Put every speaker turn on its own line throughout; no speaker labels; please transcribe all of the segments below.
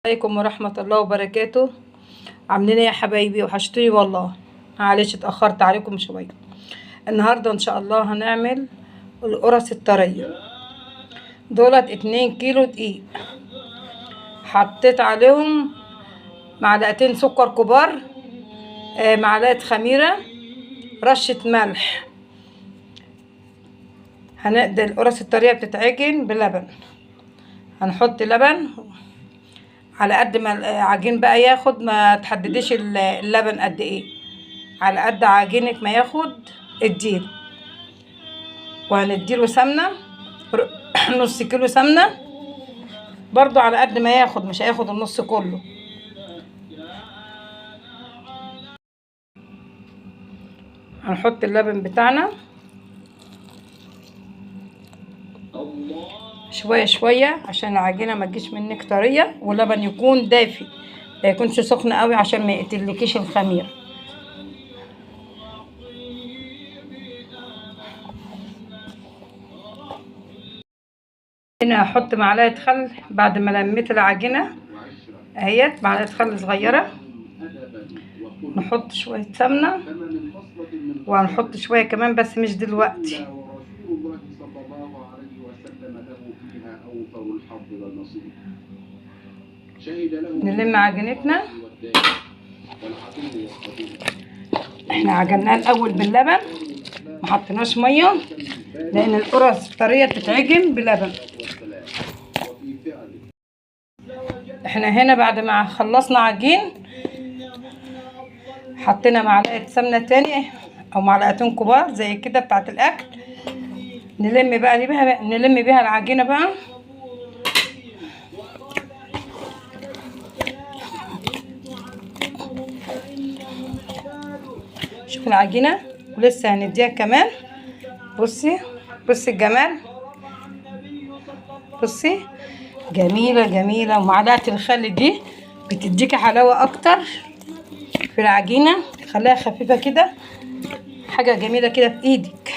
عليكم ورحمة الله وبركاته. عاملين ايه يا حبايبي؟ وحشتوني والله، معلش اتأخرت عليكم شوية. النهاردة ان شاء الله هنعمل القرص الطرية. دولت 2 كيلو دقيق، حطيت عليهم معلقتين سكر كبار، معلقة خميرة، رشة ملح. هنقدر القرص الطرية بتتعجن بلبن، هنحط لبن على قد ما العجين بقى ياخد، ما تحدديش اللبن قد ايه، على قد عجينك ما ياخد اديله. وهنديله سمنه، نص كيلو سمنه برضو على قد ما ياخد، مش هياخد النص كله. هنحط اللبن بتاعنا شوية شوية عشان العجينة ما تجيش منك طرية، واللبن يكون دافي ما يكونش سخن قوي عشان ما يقتلكيش الخميره. هنا هحط معلقه خل بعد ما لميت العجينة اهيت، معلقه خل صغيرة. نحط شوية سمنه، وهنحط شوية كمان بس مش دلوقتي. نلم عجينتنا. احنا عجناها الاول باللبن، ما حطيناش مية لان القرص الطريه بتتعجن بلبن. احنا هنا بعد ما خلصنا عجين حطينا معلقه سمنه تاني او معلقتين كبار زي كده بتاعه الاكل. نلم بقى بيها، نلم بيها العجينة بقى. شوف العجينة ولسه هنديها كمان. بصي بصي الجمال، بصي جميلة جميلة. ومعلقة الخل دي بتديكي حلاوة اكتر في العجينة، خليها خفيفة كده، حاجة جميلة كده في ايدك.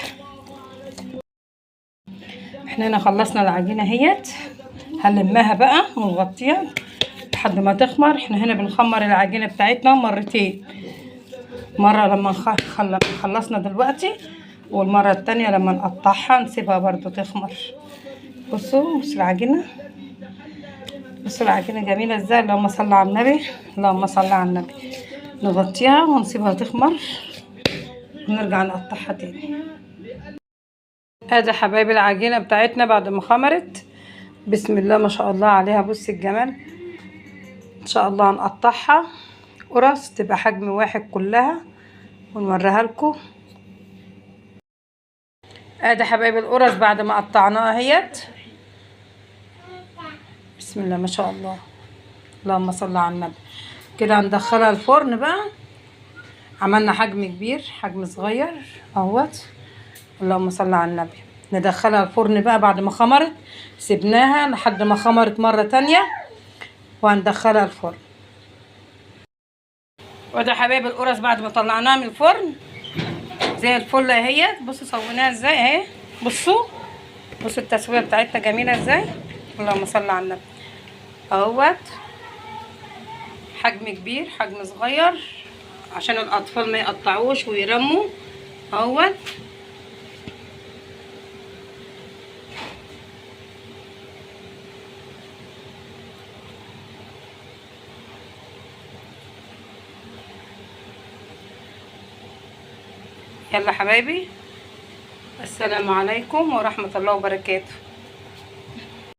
احنا هنا خلصنا العجينة اهيت، هنلمها بقى ونغطيها لحد ما تخمر. احنا هنا بنخمر العجينة بتاعتنا مرتين، مرة لما خلصنا دلوقتي، والمرة التانية لما نقطعها نسيبها برضو تخمر. بصوا بصوا العجينة، بصوا العجينة جميلة ازاي. اللهم صل على النبي، اللهم صل على النبي. نغطيها ونسيبها تخمر ونرجع نقطعها تاني. ادي حبايبي العجينة بتاعتنا بعد ما خمرت، بسم الله ما شاء الله عليها. بصي الجمال، ان شاء الله هنقطعها قرص تبقى حجم واحد كلها ونوريها لكم. ادي حبايبي القرص بعد ما قطعناها اهيت، بسم الله ما شاء الله، اللهم صل على النبي. كده هندخلها الفرن بقى. عملنا حجم كبير حجم صغير اهوت، اللهم صل على النبي. ندخلها الفرن بقى بعد ما خمرت، سيبناها لحد ما خمرت مرة تانية وهندخلها الفرن. وده حبايب القرص بعد ما طلعناها من الفرن زي الفل اهي. بصوا سويناها ازاي اهي، بصوا بصوا التسوية بتاعتها جميلة ازاي، اللهم صل على النبي اهوت. حجم كبير حجم صغير عشان الاطفال ما يقطعوش ويرموا اهوت. يلا حبايبي، السلام عليكم ورحمة الله وبركاته.